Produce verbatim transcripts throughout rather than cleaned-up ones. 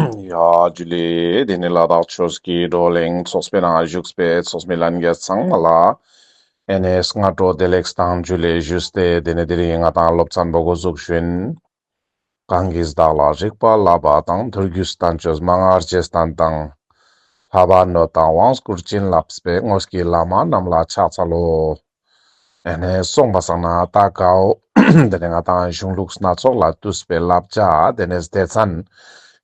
ཡ་ཇུ་ལེ། དེ་ནེ་ལ་དྭགས་ཆོས་ཀྱི་བགྲོ་གླེང་ཚོགས་པའི་ནང་བཞུགས་པའི་ཚོགས་མི་ལྷན་རྒྱས་ཚང་མ་ལ་ཨེ་ནེ་སྔ་དྲོ་བདེ་ལེགས་དང་ཇུ་ལེ་ཞུས་ཏེ། དེ་ནེ་དེ་རིང་ང་དང་སློབ་ཚན་པོ་འགོ་འཛུགས་ཞུ་ཡིན། གང་གིས་བདག་ལ་རིག་པ་བསླབ་པ་དང་། མཐོ་རྒྱུས་བསྟན་བཅོས་མན་ངག་རྗེས་བསྟན་དང་། ལྷག་པར་གནོད་དང་དབང་བསྐུར་བྱིན་རླབས་པའི། དངོས་ཀྱི་བླ་མ་རྣམས་ལ་ཕྱག་འཚལ་ལོ། ཨེ་ནེ་སོང་པ་སང་ན་ད་གའོ། དེ་ནེ་ང་དང་གཞུང་ལུགས་སྣ་ཚོགས་ལས་བཏུས་པའི་བསླབ་བྱ་དེ་ནེ་སྡེ་ཚན་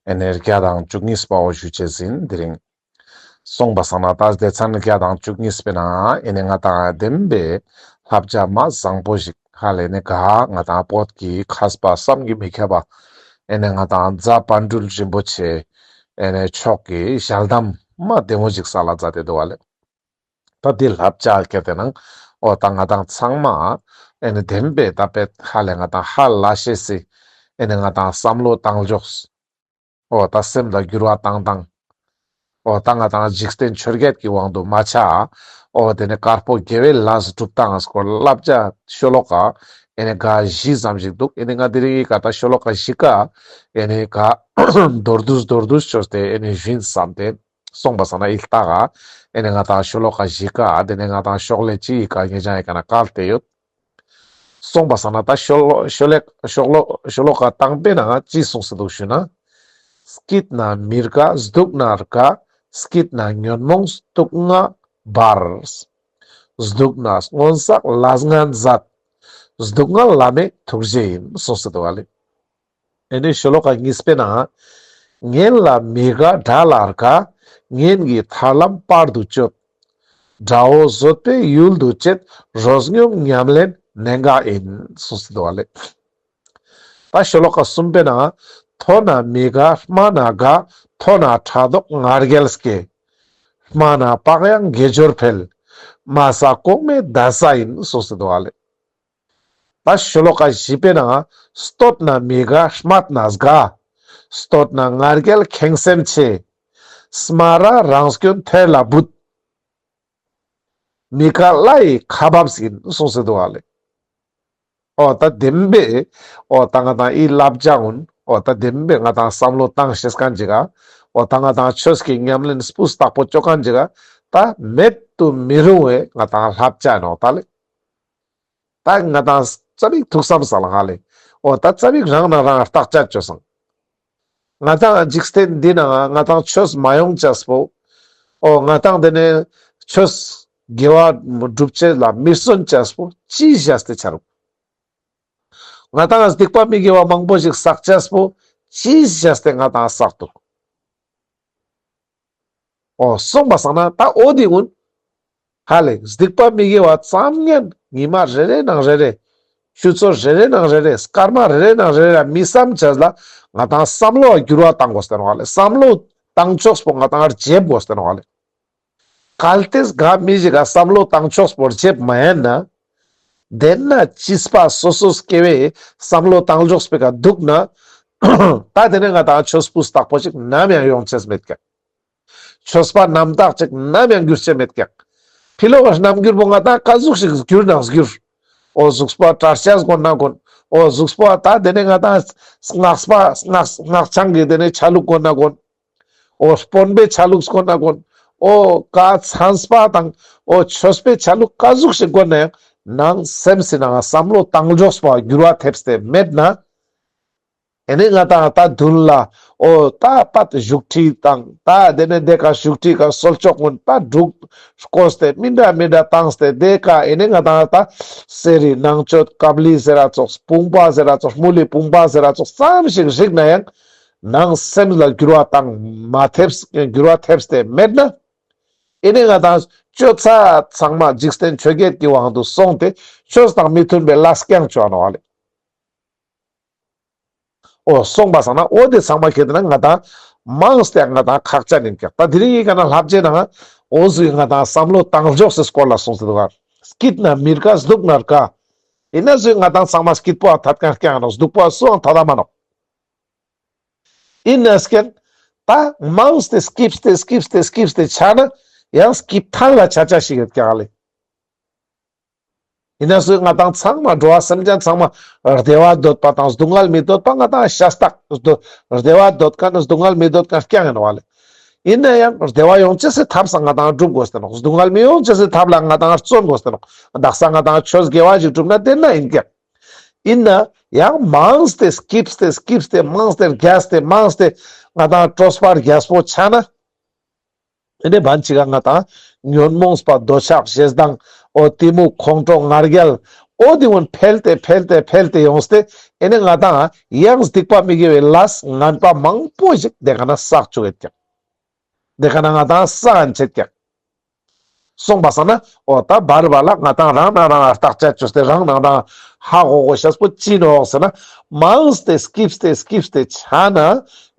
ཨེ་ནེ་བརྒྱ་དང་བཅུ་གཉིས་པའོ་ཞུ་ཅེས་ཡིན་དེ་རིང་། སོང་པ་སང་ན་ད་སྡེ་ཚན་བརྒྱ་དང་བཅུ་གཉིས་པའི་ནང་ཨེ་ནེ་ང་དང་བདེན་པའི་བསླབ་བྱ་མ་བཟང་པོ་ཞིག་ཧ་ལས་ནེ་ག་ང་དང་བོད་ཀྱི་མཁས་པ་བསམ་གྱིས་མི་ཁྱབ་པ་ཨེ་ནེ་ང་དང་རྫ་དཔལ་སྤྲུལ་རིན་པོ་ཆེ་ཨེ་ནེ་མཆོག་གི་ཞལ་གདམས་མ་བདེ་མོ་ཞིག་སལ་ལ་མཛད་དེ་འདུག་པ་ལེ། ད་དེ་བསླབ་བྱ་ཁྱེར་ཏེ་ནང་འོ་ད་ང་དང་ཚང་མ་ཨེ་ནེ་བདེན་པའི་ད་པེ་ཧ་ལས་ང་དང་ཧ་ལས་ཤེས་སི་ཨེ་ནེ་ང་དང་བསམ་བློ་བཏང་ཕྱོགས། འོ་ད་སེམས་ལ་འགྱུར་བ་བཏང་སྟངས། འོ་ད་ང་དང་འཇིག་རྟེན་ཆོས་བརྒྱད་ཀྱི་དབང་དུ་མ་ཆ། འོ་དེ་ནེ་དཀར་པོ་དགེ་བའི་ལས་སྒྲུབ་སྟངས་སྐོར་བསླབ་བྱ་ཤོ་ལོ་ཀ་ཨེ་ནེ་ག་བཞི་ཙམ་ཞིག་འདུག་ཨེ་ནེ་ང་དེ་རིང་གི་ཀ་ད་ཤོ་ལོ་ཀ་བཞི་ཀ་ཨེ་ནེ་ག་མདོར་བསྡུས་མདོར་བསྡུས་ཅོས་ཏེ་ཨེ་ནེ་ཞུ་ཡིན་བསམ་སྟེ། སོང་པ་སང་ན་ཨི་ལྟ་ག་ཨེ་ནེ་ང་དང་ཤོ་ལོ་ཀ་བཞི་ཀ་དེ་ནེ་ང་དང་ཤོག་ལེ་ཅིག་གི་ཀ་ངེད་ཅག་གི་ཀ་ན་བཀལ་ཏེ་ཡོད། སོང་པ་སང་ན་ད་ཤོ་ལོ་ཤོ་ལེ་ཤོ་ལོ་ཤོ་ལོ་ཀ་དང་པོའི་ནང་ཅི་གསུངས་སེ་འདུག་ཞུ་ན། སྐྱིད་ན་མི་དགའ་སྡུག་ན་དགའ། སྐྱིད་ན་ཉོན་མོངས་སྡུག་བསྔལ་འབར། སྡུག་ན་སྔོན་བསགས་ལས་ངན་ཟད། སྡུག་བསྔལ་བླ་མེད་ཐུགས་རྗེ་ཡིན་གསུངས་སེ་འདུག་པ་ལེ། ཨེ་ནེ་ཤོ་ལོ་ཀ་གཉིས་པའི་ནང་། ངན་ལ་མི་དགའ་དགྲ་ལ་དགའ། ངན་གྱི་ཐར་ལམ་བར་དུ་གཅོད། དགྲ་བོ་བཟོད་པའི་ཡུལ་དུ་བྱེད། རོ་སྙོམས་ཉམས་ལེན་གནད་འགག་ཡིན་གསུངས་སེ་འདུག་པ་ལེ། ད་ཤོ་ལོ་ཀ་གསུམ་པའི་ནང་། མཐོ་ན་མི་དགའ་དམའ་ན་དགའ། མཐོ་ན་ཕྲག་དོག་ང་རྒྱལ་སྐྱེ། དམའ་ན་བག་ཡངས་དགེ་སྦྱོར་འཕེལ། དམའ་ས་གོང་མའི་ཟླ་ས་ཡིན་གསུངས་སེ་འདུག་པ་ལེ། ད་ཤོ་ལོ་ཀ་བཞི་པའི་ནང་། བསྟོད་ན་མི་དགའ་དམའ་ན་དགའ། བསྟོད་ན་ང་རྒྱལ་ཁེངས་སེམས་ཆེ། སྨད་ར་རང་སྐྱོན་ཐེར་ལ་འབུད། མི་དགའ་ལྷ་ཡི་ཁ་འབབ་ཡིན་གསུངས་སེ་འདུག་པ་ལེ། འོ་ད་བདེན་པའི་འོ་ད་ང་དང་ཨི་བསླབ་བྱ་གུན་འོ་ད་བདེན་པའི་ང་དང་བསམ་བློ་བཏང་ཤེས་མཁན་ཅིག་ག་འོ་ད་ང་དང་ཆོས་ཀྱི་ཉམས་ལེན་སྤུས་དག་པོ་ཅོ་མཁན་ཅིག་ག་ད་མེད་དུ་མི་རུང་བའི་ང་དང་བསླབ་བྱ་ནོག་ད་ལེ། ད་ང་དང་ཙ་པིག་ཐུགས་བསམ་སལ་ཧ་ལེ། འོ་ད་ཙ་པིག་རང་ན་རང་བརྟག་དཔྱད་ཅོས་སང་། ང་དང་འཇིག་རྟེན་འདི་ནང་ང་དང་ཆོས་མ་ཡོང་ཅེས་པོ། འོ་ང་དང་དེ་ནེ་ཆོས་དགེ་བ་སྒྲུབ་ཅེས་ལ་མི་བརྩོན་ཅེས་པོ་ཅི་བྱས་ཏེ་ཆ་རུག་ང་དང་སྡིག་པ་མི་དགེ་བ་མང་པོ་ཞིག་བསགས་ཅེས་པོ་ཅི་བྱས་ཏེ་ང་དང་བསགས་འདུག་འོ་སོང་པ་སང་ན་ད་འོ་དེ་གུན་ཧ་ལེ་སྡིག་པ་མི་དགེ་བ་ཙམ་ཉན་ཉི་མ་རེ་རེ་ནང་རེ་རེ་ཆུ་ཚོད་རེ་རེ་ནང་རེ་རེ་སྐར་མ་རེ་རེ་ནང་རེ་རེ་མི་བསམ་ཅེས་ལ་ང་དང་བསམ་བློ་འགྱུར་བ་བཏང་དགོས་ཏེ་ནོག་ཧ་ལེ། བསམ་བློ་བཏང་ཕྱོགས་པོ་ང་དང་རྗེབ་དགོས་ཏེ་ནོག་ཧ་ལེ། གལ་ཏེ་ག་མི་ཞིག་ག་བསམ་བློ་བཏང་ཕྱོགས་པོ་རྗེབ་མ་ཡིན་ན། དེ་ན་ཅིས་པ་སོ་སོ་སྐྱེ་བོའི་བསམ་བློ་བཏང་ཕྱོགས་པོའི་ཀ་འདུག་ན། ད་དེ་ནེ་ང་དང་ཆོས་སྤུས་དག་པོ་ཅིག་ནམ་ཡང་ཡོང་ཅེས་མེད་ཀྱག་ཆོས་པ་རྣམ་དག་ཅིག་ནམ་ཡང་འགྱུར་ཅེས་མེད་ཀྱག་ཕི་ལོགས་རྣམ་འགྱུར་པོ་ང་དང་ཀ་ཟུག་ཞིག་འགྱུར་ནང་འགྱུར། འོ་གཟུགས་པོ་དྲ་ཆས་གོན་ན་གོན། འོ་གཟུགས་པོ་ད་དེ་ནེ་ང་དང་སྔགས་པ་སྔགས་སྔགས་འཆང་གི་དེ་ནེ་ཆ་ལུགས་གོན་ན་གོན། འོ་དཔོན་པོའི་ཆ་ལུགས་གོན་ན་གོན། འོ་ཀ་ཚན་པ་དང་འོ་ཆོས་པའི་ཆ་ལུགས་ཀ་ཟུག་ཞིག་གོན་ན་ཡང་ནང་སེམས་སི་ནང་བསམ་བློ་བཏང་ཕྱོགས་པོ་འགྱུར་བ་ཐེབས་ཏེ་མེད་ན། ཨེ་ནེ་ང་དང་ད་མདུན་ལ་འོ་ད་པད་བཞུགས་ཁྲི་དང་ད་དེ་ནེ་དེ་ཀ་བཞུགས་ཁྲི་ཀ་གསོལ་ལྕོག་གུན་ད་འབྲུག་བརྐོས་ཏེ་མི་འདྲ་མི་འདྲ་བཏང་སྟེ་དེ་ཀ་ཨེ་ནེ་ང་དང་ད་གསེར་རི་ནང་མཆོད་ཀབ་ལི་ཟེར་ར་ཙོགས་བུམ་པ་ཟེར་ར་ཙོགས་དམུ་ལི་བུམ་པ་ཟེར་ར་ཙོགས་ཙམ་ཞིག་བཞུགས་ན་ཡང་ནང་སེམས་ལ་འགྱུར་བ་བཏང་མ་ཐེབས་འགྱུར་བ་ཐེབས་ཏེ་མེད་ན། ཨེ་ནེ་ང་དང་ཆོས་ཚང་མ་འཇིག་རྟེན་ཆོས་བརྒྱད་ཀྱི་དབང་དུ་སོང་སྟེ་ཆོས་དང་མི་མཐུན་པའི་ལས་རྐྱང་ཅོ་ནོག་ཧ་ལེ། འོ་སོང་པ་སང་ན་འོ་དེ་ཚང་མ་ཁྱེར་ཏེ་ན་ང་དང་མངས་ཏེ་ང་དང་ཁག་ཅན་ཡིན་ཀྱག་ད་དེ་རིང་ཡི་ཀ་ན་བསླབ་བྱའི་ནང་འོ་ཟུག་ང་དང་བསམ་བློ་བཏང་ཕྱོགས་སི་སྐོར་ལ་གསུངས་ཏེ་འདུག་ག་སྐྱིད་ན་མི་དགའ་སྡུག་ན་དགའ། ཡིན་ན་ཟུག་ང་དང་ཚང་མ་སྐྱིད་པོ་ཐད་མཁན་རྐྱང་ནོག་སྡུག་པོ་སུའང་ཐད་མ་ནོག་ཡིན་ན་སྐྱེན། ད་མངས་ཏེ་སྐྱིད་ཏེ་སྐྱིད་ཏེ་སྐྱིད་ཏེ་ཆ་ན་ཡང་སྐྱིད་ཐང་ལ་ཆ་ཆ་ཞིག་ཡོད་ཀྱག་ལེ། ཡིན་ན་སུ་ང་དང་ཚང་མ་འགྲོ་བ་སེམས་ཅན་ཚང་མ་བདེ་བ་འདོད་པ་དང་སྡུག་བསྔལ་མི་འདོད་པ་ང་དང་ཤ་སྟག་བདེ་བ་འདོད་མཁན་སྡུག་བསྔལ་མི་འདོད་མཁན་རྐྱང་ཡིན་བ་ལེ། ཡིན་ན་ཡང་བདེ་བ་ཡོང་ཅེས་སི་ཐབས་སང་ང་དང་སྒྲུབ་དགོས་ཏེ་ནོག། སྡུག་བསྔལ་མི་ཡོང་ཅེས་སི་ཐབས་ལ་ང་དང་བརྩོན་དགོས་ཏེ་ནོག། དག་ས་ང་དང་ཆོས་དགེ་བ་ཞིག་སྒྲུབ་ན་དེ་ན་ཡིན་ཀྱང་། ཡིན་ན་ཡང་མང་སྟེ་སྐྱིད་སྟེ་སྐྱིད་སྟེ་མང་སྟེ་རྒྱས་ཏེ་མང་སྟེ་ང་དང་སྤྲོ་བ་རྒྱས་པོ་ཆ་ན། ཨེ་ནེ་བན་ཅིག་ག་ང་དང་ཉོན་མོངས་པ་འདོད་ཆགས་ཞེ་སྡང་འོ་གཏི་མུག་ཁོང་ཁྲོ་ང་རྒྱལ་འོ་དེ་བོ་འཕེལ་ཏེ་འཕེལ་ཏེ་འཕེལ་ཏེ་ཡོངས་ཏེ་ཨེ་ནེ་ང་དང་ཡང་སྡིག་པ་མི་དགེ་བའི་ལས་ངན་པ་མང་པོ་ཞིག་དེ་ཀ་ན་བསགས་བཅུག་ཡོད་ཀྱག། དེ་ཀ་ན་ང་དང་བསགས་ཡིན་ཆེད་ཀྱག། སོང་པ་སང་ན་འོ་ད་བར་བར་ལ་ང་དང་རང་ནང་རང་བརྟག་དཔྱད་བཅོས་ཏེ་རང་ནང་རང་ཧ་གོ་དགོས་ཤེས་པོ་ཅི་ནོག་ཟེར་ན། མང་སྟེ་སྐྱིད་སྟེ་སྐྱིད་སྟེ་ཆ་ན་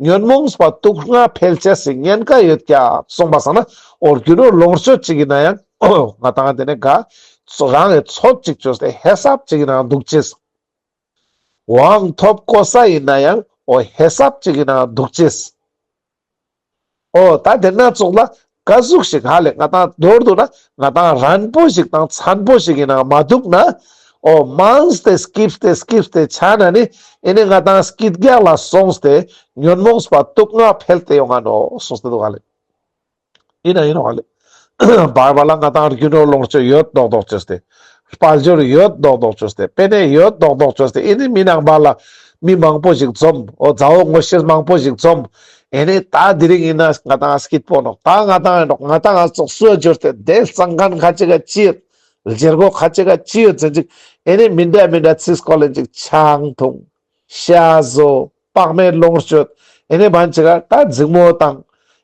ཉོན་མོངས་པ་དུག་ལྔ་འཕེལ་ཅེས་སི་ཉེན་ཁ་ཡོད་ཀྱག། སོང་པ་སང་ན་འོ་རྒྱུ་ནོར་ལོངས་སྤྱོད་ཅིག་ཡིན་ན་ཡང་ང་དང་དེ་ནེ་ག་རང་གི་ཚོད་ཅིག་བཅོས་ཏེ་ཧེ་སབ་ཅིག་ཡིན་ན་འདུག་ཅེས། དབང་ཐོབ་གོ་ས་ཡིན་ན་ཡང་འོ་ཧེ་སབ་ཅིག་ཡིན་ན་འདུག་ཅེས། འོ་ད་དེ་ན་ཙོགས་ལ་ག་ཟུག་ཞིག་ཧ་ལེ་ང་དང་མདོར་བསྡུ་ན་ང་དང་རན་པོ་ཞིག་དང་ཚན་པོ་ཞིག་ཡིན་ན་མ་འདུག་ན། འོ་མང་སྟེ་སྐྱིད་སྟེ་སྐྱིད་སྟེ་ཆ་ན་ནི་ཨེ་ནེ་ང་དང་སྐྱིད་རྒྱལ་ལ་སོང་སྟེ་ཉོན་མོངས་པ་དུག་ལྔ་འཕེལ་ཏེ་ཡོང་ང་ནོག་གསུངས་ཏེ་འདུག་ཧ་ལེ། ཡིན་ན་ཡིན་ནོག་ལེ། བར་བར་ལ་ང་དང་རྒྱུ་ནོར་ལོངས་སྤྱོད་ཡོད་མདོག་མདོག་བཅོས་ཏེ། དཔལ་འབྱོར་ཡོད་མདོག་མདོག་བཅོས་ཏེ། པེ་ནེ་ཡོད་མདོག་མདོག་བཅོས་ཏེ། ཨེ་ནེ་མི་ནང་པ་ལ་མི་མང་པོ་ཞིག་འཛོམས། འོ་མཛའ་བོ་ངོ་ཤེས་མང་པོ་ཞིག་འཛོམས། ཨེ་ནེ་ད་དེ་རིང་ཡིན་ན་ང་དང་སྐྱིད་པོ་ནོག། ད་ང་དང་ཡིན་ནོག། ང་དང་ང་ཙོགས་སུ་འབྱོར་ཏེ་དེ་གཙང་མཁན་ཁ་ཅིག་ག་ཅི་ཡོད། བཞེས་སྒོ་ཁ་ཅིག་ག་ཅི་ཡོད་ཟེར་ཅིག། ཨེ་ནེ་མི་འདྲ་མི་འདྲ་ཚིག་སྐོར་ལེན་ཅིག། ཆང་འཐུང་། ཤ་ཟོ། དཔག་མེད་ལོངས་སྤྱོད། ཨེ་ནེ་བན་ཅིག་ག་ད་འཛིང་མོ་བཏང་།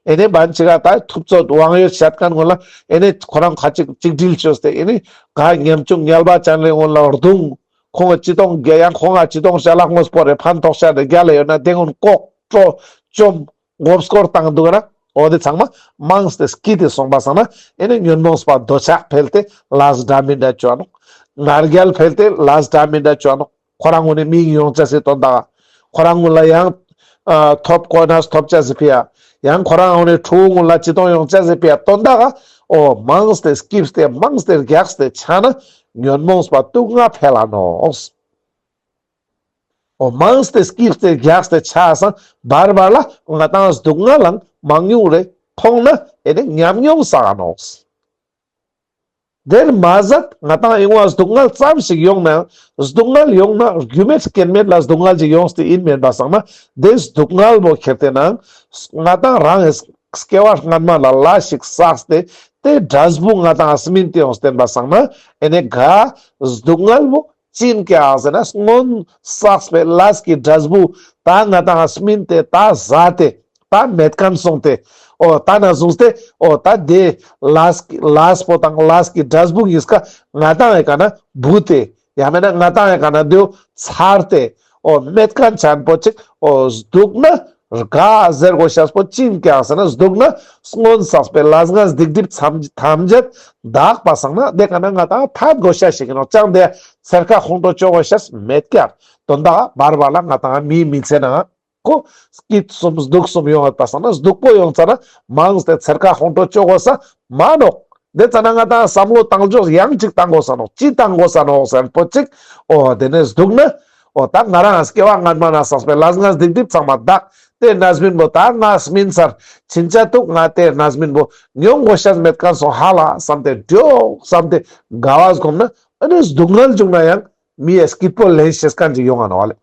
ཨེ་ནེ་བན་ཅིག་ག་ད་ཐུབ་ཚོད་དབང་ཡོད་བཤད་མཁན་ཀུན་ལ་ཨེ་ནེ་ཁོ་རང་ཁ་ཅིག་གཅིག་སྒྲིལ་བཅོས་ཏེ་ཨེ་ནེ་ག་ཉམ་ཆུང་ངལ་བ་ཅན་ལེ་ཀུན་ལ་རྡུང་། ཁོང་གི་ཅི་གཏོང་རྒྱ་ཡང་ཁོང་ང་ཅི་གཏོང་ཞལ་ལག་དངོས་པོ་རེ་ཕན་ཐོགས་ཤ་རེ་རྒྱ་ལ་ཡོད་ན་དེ་ཀུན་ལྐོག་བཀྲོ་བཅོམ་མགོ་སྐོར་བཏང་འདུག་ན། འོ་དེ་ཚང་མ་མང་སྟེ་སྐྱིད་དེ་སོང་པ་སང་ན་ཨེ་ནེ་ཉོན་མོངས་པ་འདོད་ཆགས་འཕེལ་ཏེ་ལས་འདྲ་མི་འདྲ་བཅོ་ནོག། ང་རྒྱལ་འཕེལ་ཏེ་ལས་འདྲ་མི་འདྲ་བཅོ་ནོག། ཁོ་རང་ངོ་ནས་མིང་ཡོང་ཅེས་སི་དོན་དག། ཁོ་རང་ངོ་ལ་ཡང་ཨ་ཐོབ་གོ་ན་ཐོབ་ཅེས་སི་ཕི་ཡ། ཡང་ཁོ་རང་ངོ་ནས་ཕྲུ་གུ་ངོ་ལ་ཅི་གཏོང་ཡོང་ཅེས་སི་ཕི་ཡ་དོན་དག། འོ་མང་སྟེ་སྐྱིད་སྟེ་མང་སྟེ་རྒྱས་ཏེ་ཆ་ན་ཉོན་མོངས་པ་དུག་ལྔ་འཕེལ་ལ་ནོག། འོ་མང་སྟེ་སྐྱིད་སྟེ་རྒྱས་ཏེ་ཆ་སང་བར་བར་ལ་ང་དང་སྡུག་བསྔལ་ལའང་མང་ཉུང་རེ་མཐོང་ན་ཨེ་ནེ་ཉམས་མྱོང་བསགས་ནོག། དེར་མ་ཟད་ང་དང་ཨིན་བ་སྡུག་བསྔལ་ཙམ་ཞིག་ཡོང་ན་ཡང་སྡུག་བསྔལ་ཡོང་ན་རྒྱུ་མེད་རྐྱེན་མེད་ལ་སྡུག་བསྔལ་ཅིག་ཡོངས་ཏེ་ཨིན་མེན་པ་སང་ན་དེ་སྡུག་བསྔལ་བོ་ཁྱེར་ཏེ་ན་ང་དང་རང་གི་སྐྱེ་བ་སྔན་མ་ལ་ལས་ཤིག་བསགས་ཏེ་དེ་འབྲས་བུ་ང་དང་སྨིན་ཏེ་ཡོངས་ཏེ་ཨིན་པ་སང་ན་ཨེ་ནེ་ག་སྡུག་བསྔལ་བོ་ཅི་ཨིན་ཀྱག་ཟེར་ན་སྔོན་བསགས་པའི་ལས་ཀྱི་འབྲས་བུ་ད་ང་དང་སྨིན་ཏེ་ད་ཟད་དེ་ད་མེད་མཁན་སོང་སྟེ། འོ་ད་ན་བཟུང་སྟེ་འོ་ད་དེ་ལས་ཀྱི་ལས་པོ་དང་ལས་ཀྱི་འབྲས་བུ་གཉིས་ཀ་ང་དང་ཡི་ཀ་ན་བུད་དེ་ཡང་མེད་ན་ང་དང་ཡི་ཀ་ན་དེའོ་ཚར་ཏེ་འོ་མེད་མཁན་ཆ་ན་པོ་ཅིག་འོ་སྡུག་ན་དགའ་ཟེར་དགོས་ཤེས་པོ་ཅི་ཨིན་ཀྱག་ཟེར་ན་སྡུག་ན་སྔོན་བསགས་པའི་ལས་ངན་སྡིག་སྒྲིབ་ཐམས་ཅད་དག་པ་སང་ན་དེ་ཀ་ན་ང་དང་ཐད་དགོས་ཤེས་ཤིག་ཨིན་ནོག། ཅང་དེ་ཚེར་ཁ་ཁོང་ཁྲོ་བཅོ་དགོས་ཤེས་མེད་ཀྱག། དོན་དག་བར་བར་ལ་ང་དང་མིའི་མི་ཚེ་ནང་ཁོ་སྐྱིད་གསུམ་སྡུག་གསུམ་ཡོང་བ་སང་ན་སྡུག་པོ་ཡོང་ཙ་ན་མང་སྟེ་ཚེར་ཁ་ཁོང་ཁྲོ་བཅོ་དགོས་ས་མ་ནོག། དེ་ཙ་ན་ང་དང་བསམ་བློ་བཏང་ཕྱོགས་ཡང་ཅིག་བཏང་དགོས་ས་ནོག། ཅི་བཏང་དགོས་ས་ནོག་ཟེར་ན་པོ་ཅིག། འོ་དེ་ནས་སྡུག་ན་འོ་ད་ང་རང་སྐྱེ་བ་སྔན་མ་ན་བསགས་པའི་ལས་ངན་སྡིག་སྒྲིབ་ཚང་མ་དག། དེ་རྣམ་སྨིན་པོ་ད་ང་སྨིན་ཚར། ཕྱིན་ཆད་དུ་ང་དེ་རྣམ་སྨིན་པོ་མྱོང་དགོས་ཤེས་མེད་མཁན་སོང་ཧ་ལ་བསམ་སྟེ་འགྲོ་བསམ་སྟེ་དགའ་བ་སྒོམ་ན་ཨ་ནི་སྡུག་བསྔལ་བྱུང་ན་ཡང་མི་ཡ་སྐྱིད་པོ་ལེན་ཤེས་མཁན་ཅིག་ཡོང་ང་ནོག་ལེ།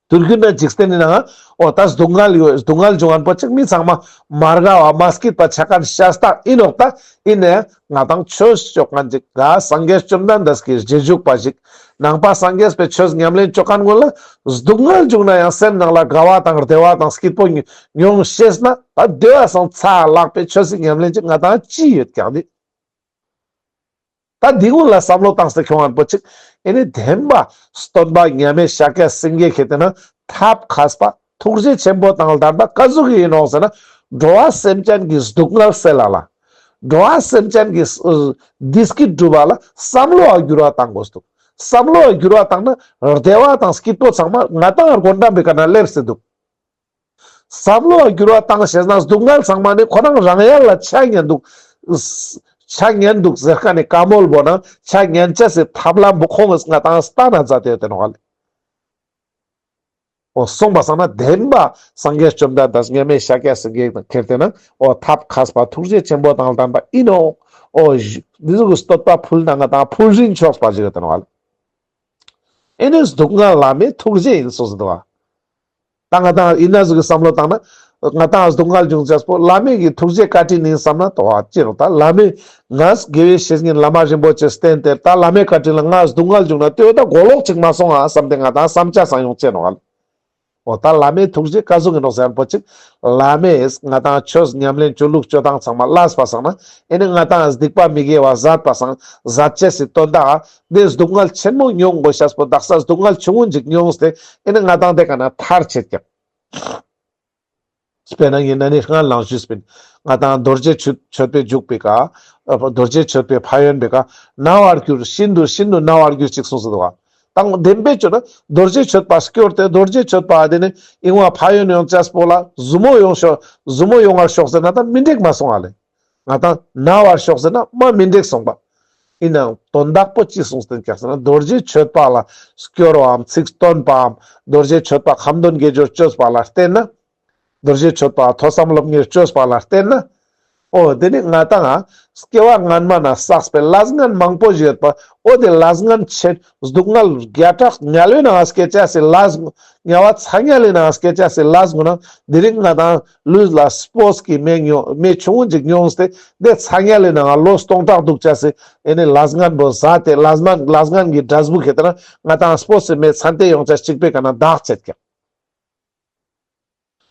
དུས་རྒྱུན་ན་འཇིག་རྟེན་ནི་ནང་འོ་ད་སྡུག་བསྔལ་ཡོད། སྡུག་བསྔལ་བྱུང་ངན་པོ་ཅིག་མི་ཚང་མ་མ་དགའ་བ་མ་སྐྱིད་པ་ཆ་མཁན་ཤ་སྟག་ཨིན་ནོག། ད་ཨིན་ནའང་ང་དང་ཆོས་ཅོ་མཁན་ཅིག་ག་སངས་རྒྱས་བཅོམ་ལྡན་འདས་ཀྱི་རྗེས་འཇུག་པ་ཞིག་ནང་པ་སངས་རྒྱས་པའི་ཆོས་ཉམས་ལེན་ཅོ་མཁན་ཀུན་ལ་སྡུག་བསྔལ་བྱུང་ན་ཡང་སེམས་ནང་ལ་དགའ་བ་དང་བདེ་བ་དང་སྐྱིད་པོ་མྱོང་ཤེས་ན་ད་དེ་བ་སང་ཚ་ལག་པའི་ཆོས་སི་ཉམས་ལེན་ཅིག་ང་དང་ཅི་ཡོད་ཀྱག་འདི། ད་འདི་ཀུན་ལ་བསམ་བློ་བཏང་སྟེ་ཁྱོང་ངན་པོ་ཅིག་ཨེ་ནི་བདེན་པ་སྟོན་པ་མཉམ་མེད་ཤཱཀྱ་སེང་གེ་ཁྱེད་དེ་ན་ཐབས་མཁས་པ་ཐུགས་རྗེ་ཆེན་པོ་དང་ལྡན་པ་ག་ཟུག་གི་ཡིན་ནོག་ཟེར་ན། འགྲོ་བ་སེམས་ཅན་གྱི་སྡུག་བསྔལ་སེལ་ལ་ལ། འགྲོ་བ་སེམས་ཅན་གྱི་བདེ་སྐྱིད་སྒྲུབ་པ་ལ་བསམ་བློ་ཨ་འགྱུར་བ་བཏང་དགོས་འདུག། བསམ་བློ་ཨ་འགྱུར་བ་བཏང་ན་བདེ་བ་དང་སྐྱིད་པོ་ཚང་མ་ང་དང་སྒོམ་དྲ་བའི་ཀ་ན་སླེབས་སེ་འདུག། བསམ་བློ་འགྱུར་བ་བཏང་ཤེས་ན་སྡུག་བསྔལ་ཚང་མ་ནི་ཁོ་རང་རང་ཡལ་ལ་ཆ་ཉན་འདུག། ཆ་ཉན་འདུག་ཟེར་ཁན་ནི་བཀའ་མོལ་བོ་ན་ཆ་ཉན་ཅེས་སི་ཐབས་ལམ་བོ་ཁོང་གིས་ང་ཏང་སྟན་ན་མཛད་དེ་ཡོད་དེ་ནོག་ལེ། འོ་སོང་པ་སང་ན་བདེན་པ་སངས་རྒྱས་བཅོམ་ལྡན་འདས་མཉམ་མེད་ཤཱཀྱ་སེང་གེ་དང་ཁྱེར་ཏེ་ན་འོ་ཐབས་མཁས་པ་ཐུགས་རྗེ་ཆེན་པོ་དང་ལྡན་པ་ཨིན་ནོག། འོ་འདི་ཟུག་གི་བསྟོད་པ་ཕུལ་ན་ང་ཏང་ཕུལ་རིན་ཆོག་པ་ཞིག་ཡོད་དེ་ནོག་ལེ། ཨེ་ནི་སྡུག་བསྔལ་བླ་མའི་ཐུགས་རྗེ་ཡིན་གསུངས་སུ་འདུག་པ། ད་ང་ཏང་ཨི་ན་ཟུག་གི་བསམ་བློ་བཏང་ན་ང་ཏང་སྡུག་བསྔལ་འབྱུང་ཅེས་པོ་བླ་མའི་གི་ཐུགས་རྗེ་བཀའ་དྲིན་ཡིན་བསམ་ན་དོ་བ་ཅི་རུང་། ད་བླ་མའི་ང་དགེ་བའི་བཤེས་གཉེན་བླ་མ་རིན་པོ་ཆེ་བསྟེན་ཏེ་ད་བླ་མའི་བཀའ་དྲིན་ལ་ང་སྡུག་བསྔལ་འབྱུང་ན་དེ་བོ་ད་གོ་ལོག་ཅིག་མ་སོང་ང་བསམ་སྟེ་ང་ཏང་བསམ་ཆ་སང་ཡོང་ཅེས་ནོག་ལེ། འོ་ད་བླ་མའི་ཐུགས་རྗེ་ཀ་ཟུག་ཡིན་ནོག་ཟེར་ན་པོ་ཅིག་བླ་མས་ང་ཏང་ཆོས་ཉམས་ལེན་ཅོ་ལུགས་ཅོ་སྟངས་ཚང་མ་ལས་པ་སང་ན་ཨེ་ནི་ང་ཏང་སྡིག་པ་མི་དགེ་བ་ཟད་པ་སང་ཟད་ཅེས་སི་དོན་དག་ག་དེ་སྡུག་བསྔལ་ཆེན་མོ་མྱོང་དགོས་ཤེས་པོ་དག་ས་སྡུག་བསྔལ་ཆུང་ངུ་ཅིག་མྱོང་སྟེ་ཨེ་ནི་ང་ཏང་དེ་ཀ་ན་ཐར་ཆེད་ཀྱག། དཔེར་ན་ངས་ན་ནིང་སྔན་ལ་ཞུས་པིན། ང་ཏང་རྡོ་རྗེ་གཅོད་གཅོད་པའི་འཇུག་པའི་ཀ། རྡོ་རྗེ་གཅོད་པའི་ཕན་ཡོན་པའི་ཀ། ན་བར་འགྱུར། ཤིན་ཏུ་ཤིན་ཏུ་ན་བར་འགྱུར་ཅིག་གསུངས་སུ་འདུག་པ། ད་བདེན་པའི་ཆོས་ན་རྡོ་རྗེ་གཅོད་པ་སྐྱོར་ཏེ་རྡོ་རྗེ་གཅོད་པ་དེ་ནི་ཨིན་བ་ཕན་ཡོན་ཡོང་ཅེས་པོ་ལ་ཟུར་མོ་ཡོང་ཤོག་ཟུར་མོ་ཡོང་བར་ཤོག་ཟེར་ན་ད་མི་འགྲིག་མ་སོང་ང་ལེ། ང་ཏང་ན་བར་ཤོག་ཟེར་ན་མ་མི་འགྲིག་སོང་པ། ཨིན་ནའང་དོན་དག་པོ་ཅི་གསུངས་ཏེ་ཀྱག་ཟེར་ན་རྡོ་རྗེ་གཅོད་པ་ལ་སྐྱོར་བའམ་ཚིག་སྟོན་པའམ་རྡོ་རྗེ་གཅོད་པ་ཁ་འདོན་དགེ་སྦྱོར་བཅོས་པ་ལ་བརྟེན་ན། རྡོ་རྗེ་གཅོད་པ་ཐོས་བསམ་སློབ་གཉེར་བཅོས་པ་ལ་བརྟེན་ན། འོ་དེ་ནི་ང་ཏང་ང་སྐྱེ་བ་སྔན་མ་ན་བསགས་པའི་ལས་ངན་མང་པོ་ཞིག་ཡོད་པ། འོ་དེ་ལས་ངན་ཆེ་སྡུག་བསྔལ་བརྒྱ་ཕྲག་དམྱལ་བའི་ནང་སྐྱེ་ཅེས་སི་ལས། དམྱལ་བ་ཚ་དམྱལ་ལི་ནང་སྐྱེ་ཅེས་སི་ལས་ངུ་ན་དེ་རིང་ང་ཏང་ལུས་ལ་སྤོས་ཀྱི་མེ་ཉོ་མེ་ཆུང་ངུ་ཅིག་མྱོང་སྟེ་དེ་ཚ་དམྱལ་ལི་ནང་ལོ་སྟོང་ཕྲག་འདུག་ཅེས་སི་ཨེ་ནི་ལས་ངན་པོ་ཟད་དེ་ལས་ངན་ལས་ངན་གྱི་འབྲས་བུ་ཁེ་ཏེ་ན་ང་ཏང་སྤོས་སི་མེ་ཚན་ཏེ་ཡོང་ཅེས་ཅིག་པའི་ཀ་ན་བདག་ཆེད་ཀྱག།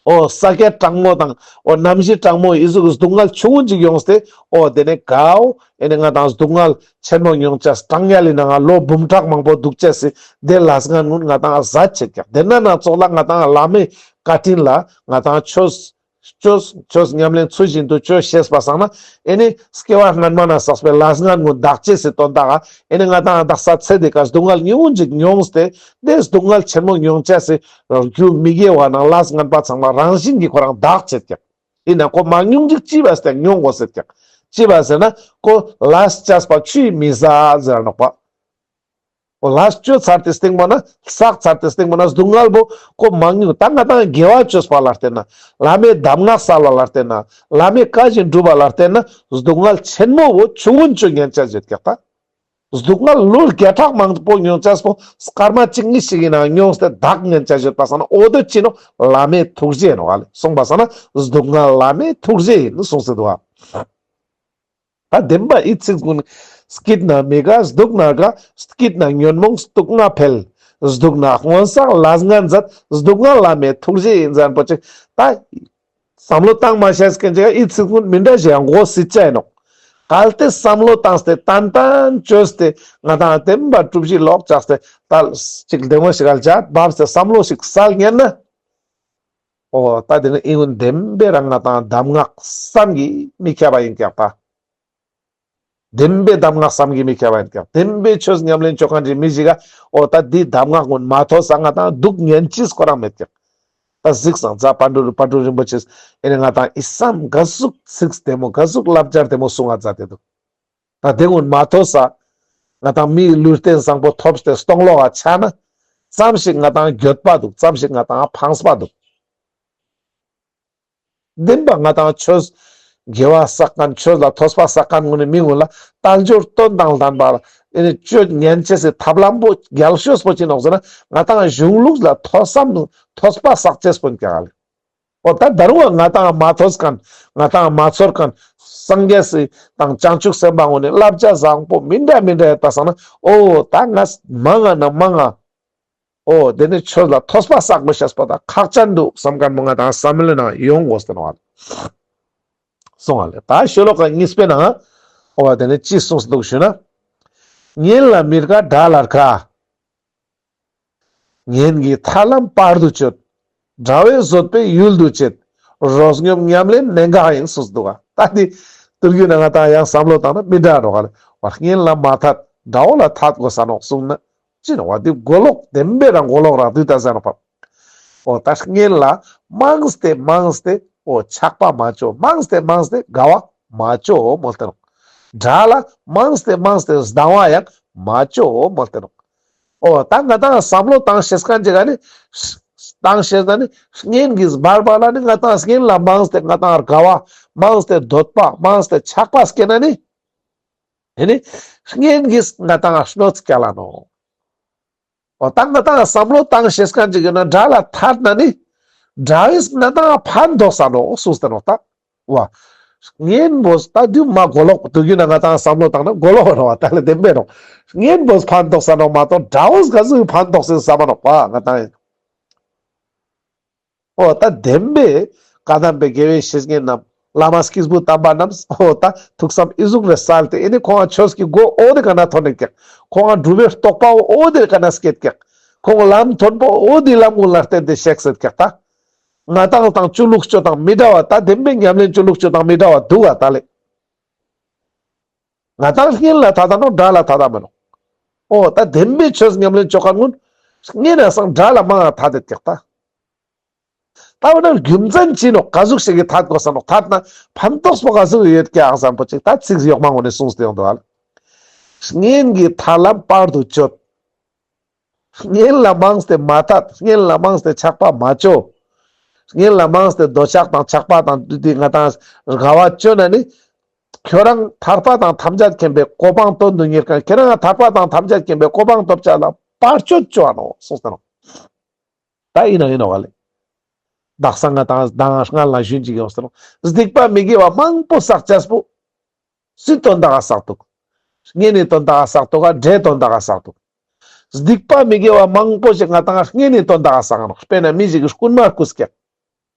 འོ་ས་སྐྱ་གྲང་མོ་དང་འོ་གནམ་གཤིས་གྲང་མོ་ཨི་ཟུག་གི་སྡུག་བསྔལ་ཆུང་ངུ་ཅིག་ཡོང་སྟེ་འོ་དེ་ནས་གའོ་ཨེ་ནི་ང་ཏང་སྡུག་བསྔལ་ཆེན་མོ་མྱོང་ཅེས་གྲང་དམྱལ་ལི་ནང་ལོ་འབུམ་ཕྲག་མང་པོ་འདུག་ཅེས་སི་དེ་ལས་ངན་ཀུན་ང་ཏང་ཟད་ཆེད་ཀྱག། དེ་ན་ན་ཚོགས་ལ་ང་ཏང་བླ་མའི་བཀའ་དྲིན་ལ་ང་ཏང་ཆོས་ཆོས་ཆོས་ཉམས་ལེན་ཚུལ་བཞིན་དུ་ཅོ་ཤེས་པ་སང་ན་ཨེ་ནི་སྐྱེ་བ་སྔན་མ་ན་བསགས་པའི་ལས་ངན་ཀུན་འདག་ཅེས་སི་དོན་དག་ག་ཨེ་ནི་ང་ཏང་དག་ས་ཚེ་འདི་ཀ་སྡུག་བསྔལ་ཉུང་ངུ་ཅིག་མྱོང་སྟེ་དེ་སྡུག་བསྔལ་ཆེན་མོ་མྱོང་ཅེས་སི་རྒྱུ་མི་དགེ་བ་ནང་ལས་ངན་པ་ཚང་མ་རང་བཞིན་གྱི་ཁོ་རང་འདག་ཆེད་ཀྱག། ཨིན་ན་ཁོ་མང་ཉུང་ཅིག་ཅི་བ་སྟེ་མྱོང་དགོས་ཟེར་ཀྱག། ཅི་བ་ཟེར་ན་ཁོ་ལས་བཅས་པ་ཆུས་མི་ཟ་ཟེར་ནོག་པ། འོ་ལས་ཅོ་ཚར་ཏེ་སྟིང་མ་ན་བསགས་ཚར་ཏེ་སྟིང་མ་ན་སྡུག་བསྔལ་བོ་ཁོ་མང་ཉུང་ད་ང་ཏང་དགེ་བ་ཅོས་པ་ལ་བརྟེན་ན་བླ་མའི་གདམས་ངག་སལ་བ་ལ་བརྟེན་ན་བླ་མའི་བཀའ་བཞིན་སྒྲུབ་པ་ལ་བརྟེན་ན་སྡུག་བསྔལ་ཆེན་མོ་བོ་ཆུང་ངུན་ཅོ་ཉན་ཅེས་ཡོད་ཀྱག་ད། སྡུག་བསྔལ་ལོ་བརྒྱ་ཕྲག་མང་པོ་མྱོང་ཅེས་པོ་སྐར་མ་གཅིག་གཉིས་ཤིག་ཡིན་ན་མྱོང་སྟེ་དག་ཉན་ཅེས་ཡོད་པ་སང་ན་འོ་དོ་ཅི་ནོག་བླ་མའི་ཐུགས་རྗེ་ནོག་ཨ་ལེ། སོང་པ་སང་ན་སྡུག་བསྔལ་བླ་མའི་ཐུགས་རྗེ་ཡིན་གསུངས་སེ་འདུག་ཨ། ད་བདེན་པ་ཨི་ཚིག་ཀུན་སྐྱིད་ན་མི་དགའ་སྡུག་ན་དགའ། སྐྱིད་ན་ཉོན་མོངས་སྡུག་བསྔལ་འཕེལ། སྡུག་ན་སྔོན་བསགས་ལས་ངན་ཟད། སྡུག་བསྔལ་བླ་མའི་ཐུགས་རྗེ་ཡིན་ཟེར་པོ་ཅིག་ད། བསམ་བློ་བཏང་མ་ཤེས་མཁན་ཅིག་ཨི་ཚིག་ཀུན་མི་འདྲ་ཞིག་ཡང་གོ་སྲིད་ཅ་ཡིན་ནོག། གལ་ཏེ་བསམ་བློ་བཏང་སྟེ་ཏན་ཏན་བཅོས་ཏེ་ང་ཏང་བདེན་པ་སྒྲུབ་གཞི་ལོག་ཆགས་ཏེ་ད་ཅིག་བདེ་མོ་ཞིག་ག་ལ་བྱ་བབས་ཏེ་བསམ་བློ་ཞིག་སལ་ཉན་ན། འོ་ད་དེ་ནི་ཨི་ཀུན་བདེན་པའི་རང་ང་ཏང་གདམས་ངག་བསམ་གྱིས་མི་ཁྱབ་པ་ཡིན་ཀྱག་ད། བདེན་པའི་གདམས་ངག་བསམ་གྱིས་མི་ཁྱབ་པ་ཡིན་ཀྱག། བདེན་པའི་ཆོས་ཉམས་ལེན་ཅོ་མཁན་གྱི་མི་ཞིག་ག་འོ་ད་འདི་གདམས་ངག་ཀུན་མ་ཐོས་ས་ང་ཏང་སྡུག་ཉན་ཅིག་ཁོ་རང་མེད་ཀྱག། ད་གཟིགས་སང་ཛ་པཎ་གྲུབ་པཎ་གྲུབ་རིན་པོ་ཆེས་ཨེ་ནི་ང་ཏང་ཨི་ཙམ་ག་ཟུག་ཚིག་བདེ་མོ་ག་ཟུག་བསླབ་བྱ་བདེ་མོ་གསུང་ང་མཛད་དེ་འདུག། ད་དེ་ཀུན་མ་ཐོས་ས་ང་ཏང་མིའི་ལུས་རྟེན་བཟང་པོ་ཐོབ་སྟེ་སྟོང་ལོག་ག་ཆ་ན་ཙམ་ཞིག་ང་ཏང་འགྱོད་པ་འདུག། ཙམ་ཞིག་ང་ཏང་ཕངས་པ་འདུག། བདེན་པ་ང་ཏང་ཆོས་དགེ་བ་བསགས་མཁན་ཆོས་ལ་ཐོས་པ་བསགས་མཁན་ཀུན་ནི་མི་ཀུན་ལ་དལ་འབྱོར་དོན་དང་ལྡན་པ་ཨེ་ནི་ཅོ་ཉན་ཅེས་སི་ཐབས་ལམ་པོ་རྒྱལ་ཤོས་པོ་ཅི་ནོག་ཟེར་ན་ང་ཏང་གཞུང་ལུགས་ལ་ཐོས་བསམ་ཐོས་པ་བསགས་ཅེས་པོ་ཡིན་ཀྱག་ལེ། འོ་ད་ད་རུང་ང་ཏང་མ་ཐོས་མཁན་ང་ཏང་མ་ཚོར་མཁན་སངས་རྒྱས་སི་དང་བྱང་ཆུབ་སེམས་དཔའ་ཀུན་ནི་བསླབ་བྱ་བཟང་པོ་མི་འདྲ་མི་འདྲ་ཡོད་པ་སང་ན་འོ་ད་ང་མང་ང་ན་མང་ང་། འོ་དེ་ནི་ཆོས་ལ་ཐོས་པ་བསགས་པ་ཤེས་པ་དང་ཁག་ཅན་འདུག་བསམ་མཁན་མོ་ང་ཏང་བསམ་བློའི་ནང་ཡོང་དགོས་ཏེ་ནོག་ཨ་ལེ། སོང་ཨ་ལེ། ད་ཤོ་ལོ་ཀ་གཉིས་པའི་ནང་འོ་དེ་ནི་ཅི་གསུངས་འདུག་ཞུ་ན། གཉེན་ལ་མི་དགའ་དགྲ་ལ་དགའ། གཉེན་གྱི་ཐར་ལམ་བར་དུ་གཅོད། དགྲ་བོའི་བཟོད་པས་ཡུལ་དུ་བྱེད། རོ་སྙོམས་ཉམས་ལེན་གནད་འགག་ཡིན་གསུངས་འདུག་ག། ད་འདི་དུས་རྒྱུན་ན་ང་ཏང་ཡང་བསམ་བློ་བཏང་ན་མི་འདྲ་རོགས་ལ་བར་གཉེན་ལ་མ་ཐད་དགྲ་བོ་ལ་ཐད་དགོས་ས་ནོག་གསུངས་ན་ཅི་ནོག་བ། འདི་གོ་ལོག་བདེན་པའི་རང་གོ་ལོག་རང་འདུས་ད་ཟེར་ནོག་པ། འོ་ད་གཉེན་ལ་མང་སྟེ་མང་སྟེ་འོ་ཆགས་པ་མ་ཅོ། མང་སྟེ་མང་སྟེ་དགའ་བ་མ་ཅོ་མོལ་ཏེ་ནོག། དགྲ་ལ་མངས་ཏེ་མངས་ཏེ་སྡང་བ་ཡང་མ་ཅོ་མོལ་ཏེ་ནོག། འོ་ད་ང་ཏང་བསམ་བློ་བཏང་ཤེས་ཁན་ཅིག་ག་ནི་བཏང་ཤེས་ན་ནི་གཉེན་གྱིས་འབར་བ་ལ་ནི་ང་ཏང་གཉེན་ལ་མངས་ཏེ་ང་ཏང་དགའ་བ་མངས་ཏེ་འདོད་པ་མངས་ཏེ་ཆགས་པ་སྐྱེ་ན་ནི་ཨེ་ནི་གཉེན་གྱིས་ང་ཏང་གནོད་སྐྱལ་ལ་ནོག། འོ་ད་ང་ཏང་བསམ་བློ་བཏང་ཤེས་ཁན་ཅིག་ཡོད་ན་དགྲ་ལ་ཐད་ན་ནི་དགྲ་བོས་ང་ཏང་ཕན་ཐོགས་ས་ནོག་གསུངས་ཏེ་ནོག་ད། བ། གཉེན་པོས་ད་དུས་མ་གོ་ལོག་དུས་རྒྱུན་ན་ང་ཏང་བསམ་བློ་བཏང་ན་གོ་ལོག་ནོག་བ། ད་ལེ་བདེན་པའི་ནོག། གཉེན་པོས་ཕན་ཐོགས་ས་ནོག་མ་གཏོགས་དགྲ་བོས་ག་ཟུག་ཕན་ཐོགས་སེ་ས་མ་ནོག་བ་ང་ཏང་ཡིན། འོ་ད་བདེན་པའི་བཀའ་གདམས་པའི་དགེ་བའི་བཤེས་གཉེན་རྣམས་བླ་མ་སྐྱེས་བུ་དམ་པ་རྣམས་འོ་ད་ཐུགས་བསམ་ཨི་ཟུག་རེ་གསལ་ཏེ་ཨེ་ནི་ཁོང་ང་ཆོས་ཀྱི་སྒོ་འོ་དེ་ག་ན་ཐོན་ནེ་ཀྱག། ཁོང་ང་སྒྲུབ་པའི་རྟོགས་པ་འོ་དེ་ག་ན་སྐྱེད་ཀྱག། ཁོང་ལམ་མཐོན་པོ་འོ་དེ་ལམ་ཀུན་ལ་བརྟེན་ཏེ་གཤེགས་སེད་ཀྱག་ད། ང་ཏང་དང་ཆོས་ལུགས་ཆོས་དང་མི་འདྲ་བ་ད་བདེན་པའི་ཉམས་ལེན་ཆོས་ལུགས་ཆོས་དང་མི་འདྲ་བ་འདུག་ག་ད་ལེ། ང་ཏང་གཉེན་ལ་ཐད་ད་ནོག་དགྲ་ལ་ཐད་ད་མི་ནོག། འོ་ད་བདེན་པའི་ཆོས་ཉམས་ལེན་ཆོ་ཁན་ཀུན་གཉེན་ན་སང་དགྲ་ལ་མང་ང་ཐད་དེད་ཀྱག་ད། ད་འོ་ན་རྒྱུ་མཚན་ཅི་ནོག། ག་ཟུག་ཞིག་གི་ཐད་དགོས་ས་ནོག། ཐད་ན་ཕན་ཐོགས་པོ་ག་ཟུག་ཡོད་ཀྱག་བསམ་པོ་ཅིག་ད་ཚིག་ཡོག་མ་ངོ་ནས་གསུངས་ཏེ་ཡོང་འདུག་ཨ་ལེ། གཉེན་གྱིས་ཐར་ལམ་བར་དུ་གཅོད། གཉེན་ལ་མངས་ཏེ་མ་ཐད། གཉེན་ལ་མངས་ཏེ་ཆགས་པ་མ་ཅོ། གཉེན་ལ་མངས་ཏེ་འདོད་ཆགས་དང་ཆགས་པ་དང་བསྡུས་ཏེ་ང་ཏང་དགའ་བ་ཅོ་ན་ནི་ཁྱོ་རང་ཐར་པ་དང་ཐམས་ཅད་མཁྱེན་པའི་གོ་འཕང་དོན་དུ་གཉེར་ཁན་ཁྱེ་རང་ཐར་པ་དང་ཐམས་ཅད་མཁྱེན་པའི་གོ་འཕང་ཐོབ་ཅེས་ལ་བར་གཅོད་ཅོ་འ་ནོག་གསུངས་ཏེ་ནོག། ད་ཡིན་ནོག་ཡིན་ནོག་ག་ལེ། དག་ས་ང་ཏང་ང་སྔ་ལ་ཞུན་ཅིག་ཡོང་ས་ནོག། སྡིག་པ་མི་དགེ་བ་མང་པོ་བསགས་ཅེས་པོ་སུའི་དོན་དག་ག་བསགས་འདུག། གཉེན་ནི་དོན་དག་ག་བསགས་འདུག་ག་དགྲའི་དོན་དག་ག་བསགས་འདུག། སྡིག་པ་མི་དགེ་བ་མང་པོ་ཞིག་ང་ཏང་གཉེན་ནི་དོན་དག་ག་བསགས་ནོག། དཔེར་ན་མི་ཞིག་གི་རྐུན་མ་རྐུས་ཀྱག།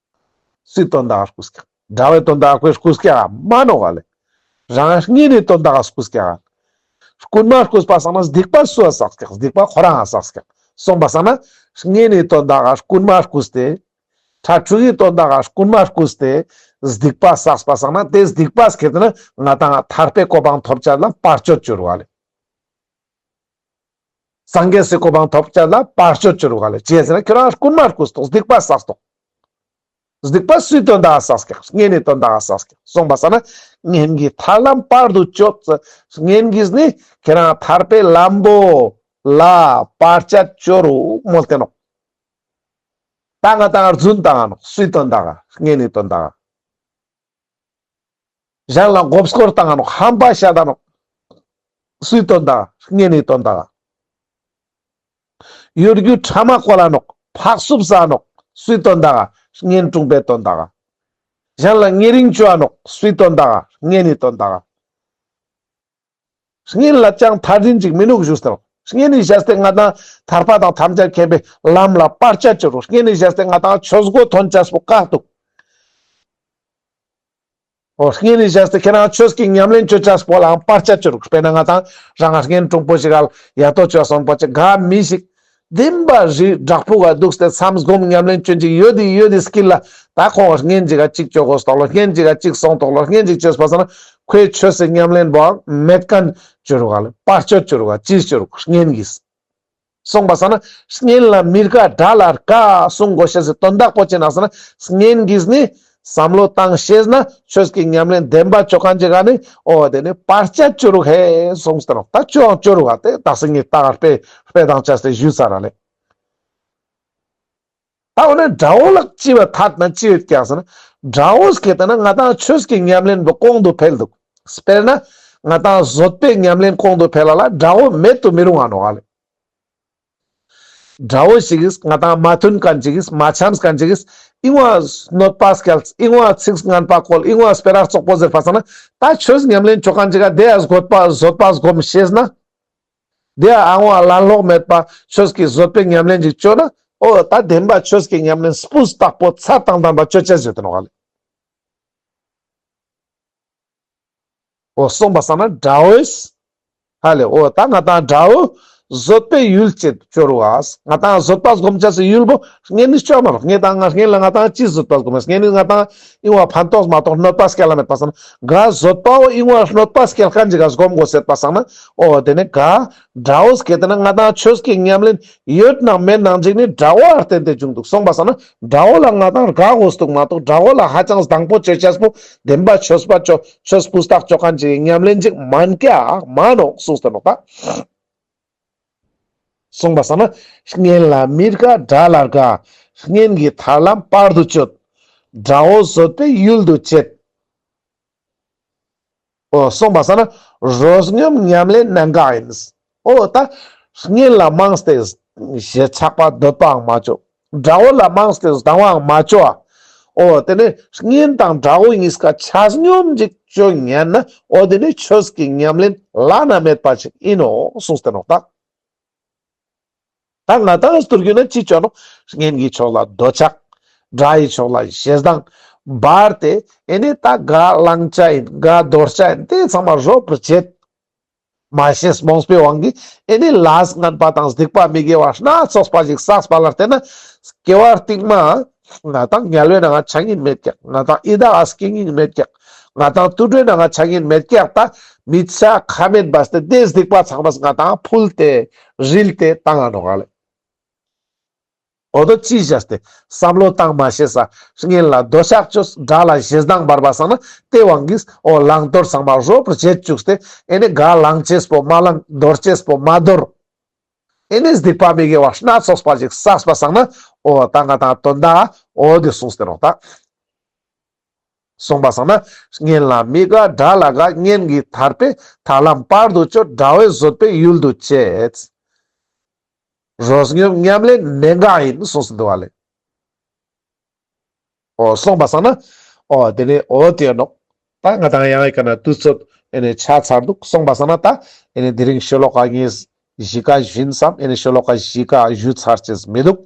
སུའི་དོན་དག་ག་རྐུས་ཀྱག། དགྲ་བོའི་དོན་དག་ག་རྐུས་ཀྱག་མ་ནོག་ག་ལེ། རང་གཉེན་ནི་དོན་དག་ག་རྐུས་ཀྱག། རྐུན་མ་རྐུས་པ་སང་ན་སྡིག་པ་སུའ་བསགས་ཀྱག། སྡིག་པ་ཁོ་རང་ང་བསགས་ཀྱག། སོང་པ་སང་ན་གཉེན་ནི་དོན་དག་ག་རྐུན་མ་རྐུས་ཏེ། ཕྲུ་གུའི་དོན་དག་ག་རྐུན་མ་རྐུས་ཏེ་སྡིག་པ་བསགས་པ་སང་ན་དེ་སྡིག་པ་སྐྱེད་དེ་ན་ང་ཏང་ཐར་པའི་གོ་འཕང་ཐོབ་ཅེས་ལ་བར་གཅོད་ཅོ་རུག་ག་ལེ། སངས་རྒྱས་སི་གོ་འཕང་ཐོབ་ཅེས་ལ་བར་གཅོད་ཅོ་རུག་ག་ལེ། ཅི་ཟེར་ན་ཁྱོ་རང་རྐུན་མ་རྐུས་ཏོག། སྡིག་པ་བསགས་ཏོག། སྡིག་པ་སུའི་དོན་དག་ག་བསགས་ཀྱག། གཉེན་ནི་དོན་དག་ག་བསགས་ཀྱག། སོང་པ་སང་ན་གཉེན་གྱིས་ཐར་ལམ་བར་དུ་གཅོད། གཉེན་གྱིས་ནི་ཁྱེ་རང་ཐར་པའི་ལམ་བོ་ལ་བར་ཆད་ཅོ་རུག་མོལ་ཏེ་ནོག། ད་ང་ཏང་རྫུན་བཏང་ང་ནོག། སུའི་དོན་དག་ག། གཉེན་ནི་དོན་དག་ག། གཞན་ལ་མགོ་སྐོར་བཏང་ང་ནོག། ཧམ་པ་བཤད་ད་ནོག། སུའི་དོན་དག་ག། གཉེན་ནི་དོན་དག་ག། གཡོ་སྒྱུ་ཕྲ་མ་བཀོལ་ལ་ནོག། ཕག་སུབ་ཟ་ནོག། སུའི་དོན་དག་ག། གཉེན་དྲུང་པའི་དོན་དག་ག། གཞན་ལ་ཉེ་རིང་ཅོ་འ་ནོག། སུའི་དོན་དག་ག། གཉེན་ནི་དོན་དག་ག། གཉེན་ལ་ཅང་ཐར་རིན་ཅིག་མི་ནུག་ཞུས་ཏེ་ནོག། གཉེན་ནི་བཞག་སྟེ་ང་ཏང་ཐར་པ་དང་ཐམས་ཅད་མཁྱེན་པའི་ལམ་ལ་བར་ཆད་ཅོ་རུག། གཉེན་ནི་བཞག་སྟེ་ང་ཏང་ཆོས་སྒོ་ཐོན་ཅེས་པོ་བཀག་འདུག། འོ་གཉེན་ནི་བཞག་སྟེ་ཁྱེ་རང་ཆོས་ཀྱི་ཉམས་ལེན་ཅོ་ཅེས་པོ་ལའང་བར་ཆད་ཅོ་རུག། དཔེར་ན་ང་ཏང་རང་ང་གཉེན་དྲུང་པོ་ཞིག་ག་ཡ་ཏོ་ཅོ་སོང་པོ་ཅིག་ག་ལ་ཡ་ཏོ་ཅོ་སོང་པོ་ཅིག་ག་མི་ཞིག་བདེན་པ་རི་བྲག་ཕུག་ག་འདུག་སྟེ་མཚམས་སྒོམ་ཉམས་ལེན་ཅོ་ཅིག་ཡོད་དེ་ཡོད་དེ་སྐྱིད་ལ་ད་ཁོང་གཉེན་ཅིག་ག་ཅིག་ཅོ་དགོས་ཏོག་ལོ། གཉེན་ཅིག་ག་ཅིག་སོང་ཏོག་ལོ། གཉེན་ཅིག་ཅོས་པ་སང་ན་ཁོའི་ཆོས་སི་ཉམས་ལེན་པོའང་མེད་མཁན་ཅོ་རུག་ག་ལ་བར་ཆད་ཅོ་རུག་ག་ཅིས་ཅོ་རུག་གཉེན་གྱིས། སོང་པ་སང་ན་གཉེན་ལ་མི་དགའ་དགྲ་ལ་དགའ་གསུང་དགོས་ཤེས་སི་དོན་དག་པོ་ཅི་ན་སང་ན་གཉེན་གྱིས་ནི་བསམ་བློ་བཏང་ཤེས་ན་ཆོས་ཀྱི་ཉམས་ལེན་བདེན་པ་ཅོ་མཁན་ཅིག་ག་ནི་འོ་དེ་ནི་བར་ཆད་ཅོ་རུག་ཧེ་གསུངས་ཏེ་ནོག། ད་ཅོའང་ཅོ་རུག་ག་དེ་དག་ས་ངས་ད་ག་དཔེ་དཔེ་དང་བཅས་ཏེ་ཞུས་ཚར་ར་ལེ། ད་འོ་ན་དགྲ་བོ་ལ་ཅི་བ་ཐད་ན་ཅི་ཡོད་ཀྱག་ཟེར་ན་དགྲ་བོ་སྐྱེད་དེ་ན་ང་ཏང་ཆོས་ཀྱི་ཉམས་ལེན་པོ་གོང་དུ་འཕེལ་འདུག། དཔེར་ན་ང་ཏང་བཟོད་པའི་ཉམས་ལེན་གོང་དུ་འཕེལ་ལ་ལ་དགྲ་བོ་མེད་དུ་མི་རུང་ང་ནོག་ག་ལེ། དགྲ་བོ་ཞིག་གིས་ང་ཏང་མ་མཐུན་མཁན་ཅིག་གིས་མ་འཆམས་མཁན་ཅིག་གིས་ཨིན་བ་གནོད་པ་སྐྱལ། ཨིན་བ་ཚིག་ངན་པ་བཀོལ། ཨིན་བ་སྤེ་ར་བཙོག་པོ་ཟེར་པ་སང་ན་ད་ཆོས་ཉམས་ལེན་ཅོ་མཁན་ཅིག་ག་དེ་ཡ་བཟོད་པ་བཟོད་པ་སྒོམ་ཤེས་ན། དེ་ཡ་ཨང་བ་ལན་ལོག་མེད་པ་ཆོས་ཀྱི་བཟོད་པའི་ཉམས་ལེན་ཅིག་ཅོ་ན་འོ་ད་བདེན་པ་ཆོས་ཀྱི་ཉམས་ལེན་སྤུས་དག་པོ་ཚད་དང་ལྡན་པ་ཅོ་ཅེས་ཡོད་དེ་ནོག་ག་ལེ། འོ་སོང་པ་སང་ན་དགྲ་བོས་ཧ་ལེ་འོ་ད་ང་ཏང་དགྲ་བོ་ བཟོད་པའི་ཡུལ་བྱེད་སྦྱོར་བ། ང་ཏང་བཟོད་པ་སྒོམ་ཅེས་སི་ཡུལ་བོ་གཉེན་ནི་ཅོ་མ་རོགས། གཉེན་ང་གཉེན་ལ་ང་ཏང་ཅི་བཟོད་པ་སྒོམ་མེད། གཉེན་ནི་ང་ཏང་ཨིན་བ་ཕན་ཐོགས་མ་གཏོགས་གནོད་པ་སྐྱེལ་ལ་མེད་པ་སང་ན། ག་བཟོད་པ་བོ་ཨིན་བ་གནོད་པ་སྐྱེལ་མཁན་ཅིག་ག་སྒོམ་དགོས་ཟེར་པ་སང་ན། འོ་དེ་ནི་ག་དགྲ་བོ་སྐྱེད་དེ་ན་ང་ཏང་ཆོས་ཀྱི་ཉམས་ལེན་ཡོད་ནང་མེད་ནང་ཅིག་ནི་དགྲ་བོ་ཨ་བརྟེན་ཏེ་བྱུང་འདུག་སོང་པ་སང་ན། དགྲ་བོ་ལ་ང་ཏང་དགའ་དགོས་འདུག་མ་གཏོགས་དགྲ་བོ་ལ་ཧ་ཅང་སྡང་པོ་ཅོ་ཅེས་པོ་བདེན་པ་ཆོས་པ་ཅོ་ཆོས་སྤུས་དག་ཅོ་མཁན་ཅིག་གི་ཉམས་ལེན་ཅིག་མན་ཀྱག་མན་ནོག་གསུངས་ཏེ་ནོག་ད། སོང་པ་སང་ན། གཉེན་ལ་མི་དགའ་དགྲ་ལ་དགའ། གཉེན་གྱི་ཐར་ལམ་བར་དུ་གཅོད། དགྲ་བོ་བཟོད་པའི་ཡུལ་དུ་བྱེད། འོ་སོང་པ་སང་ན། རོ་སྙོམས་ཉམས་ལེན་གནད་འགག་ཡིན། འོ་ད། གཉེན་ལ་མངས་ཏེ་ཞེན་ཆགས་པ་འདོད་པའང་མ་ཅོ། དགྲ་བོ་ལ་མངས་ཏེ་སྡང་བའང་མ་ཅོ་ཨ། འོ་དེ་ནི་གཉེན་དང་དགྲ་བོ་གཉིས་ཀ་ཆ་སྙོམས་ཅིག་ཅོ་ཉན་ན་འོ་དེ་ནི་ཆོས་ཀྱི་ཉམས་ལེན་བླ་ན་མེད་པ་ཅིག་ཡིན་ནོག་གསུངས་ཏེ་ནོག་ད། ད་ང་ཏང་སྟོར་རྒྱུ་ན་ཅི་ཅོ་ནོག། གཉེན་གྱི་ཕྱོགས་ལ་འདོད་ཆགས། དགྲ་ཡི་ཕྱོགས་ལ་ཞེ་སྡང་། འབར་ཏེ་ཨེ་ནི་ད་ག་བླང་བྱ་ཡིན་ག་དོར་བྱ་ཡིན་དེ་ཚང་མ་རོབ་རུ་བྱེད། མ་ཤེས་རྨོངས་པའི་དབང་གིས་ཨེ་ནི་ལས་ངན་པ་དང་སྡིག་པ་མི་དགེ་བ་སྣ་ཚོགས་པ་ཞིག་བསགས་པ་ལ་བརྟེན་ན་སྐྱེ་བ་རྟིང་མ་ང་ཏང་དམྱལ་བའི་ནང་ང་ཆ་ཉན་མེད་ཀྱག། ང་ཏང་ཡི་དྭགས་ཨ་སྐྱེ་ཉན་མེད་ཀྱག། ང་ཏང་དུད་འགྲོའི་ནང་ང་ཆ་ཉན་མེད་ཀྱག། ད་མི་ཚེ་ཁ་མེད་པ་སྟེ་དེ་སྡིག་པ་ཚང་མ་ང་ཏང་ཕུལ་ཏེ་རིལ་ཏེ་བཏང་ང་ནོག་ག་ལེ། འོ་དོ་ཅི་བྱས་ཏེ་བསམ་བློ་བཏང་མ་ཤེས་ས་གཉེན་ལ་འདོད་ཆགས་ཅོས་དགྲ་ལ་ཞེ་སྡང་འབར་བ་སང་ན་དེ་དབང་གིས་འོ་བླང་དོར་ཚང་མ་རོབ་རུ་བྱེད་བཅུག་སྟེ་ཨེ་ནི་ག་བླང་ཅེས་པོ་མ་བླང་དོར་ཅེས་པོ་མ་དོར། ཨེ་ནི་སྡིག་པ་མི་དགེ་བ་སྣ་ཚོགས་པ་ཞིག་བསགས་པ་སང་ན་འོ་ད་ང་ཏང་དོན་དག་འོ་དེ་གསུངས་ཏེ་ནོག་ད། སོང་པ་སང་ན། གཉེན་ལ་མི་དགའ་དགྲ་ལ་དགའ། གཉེན་གྱི་ཐར་པའི་ཐར་ལམ་བར་དུ་གཅོད། དགྲ་བོ་བཟོད་པའི་ཡུལ་དུ་བྱེད། རོ་སྙོམས་ཉམས་ལེན་གནད་འགག་ཡིན་གསུངས་སུ་འདུག་བ་ལེ། འོ་སོང་པ་སང་ན། འོ་དེ་ནི་འོ་དེ་ནོག། ད་ང་ཏང་ཡང་ཡི་ག་ན་དུས་ཚོད་ཨེ་ནི་ཆ་ཚར་འདུག། སོང་པ་སང་ན་ད་ཨེ་ནི་དེ་རིང་ཤོ་ལོ་ཀ་ངས་བཞི་ཀ་ཞུན་སམ་ཨེ་ནི་ཤོ་ལོ་ཀ་བཞི་ཀ་ཞུ་ཚར་ཅེས་མི་འདུག།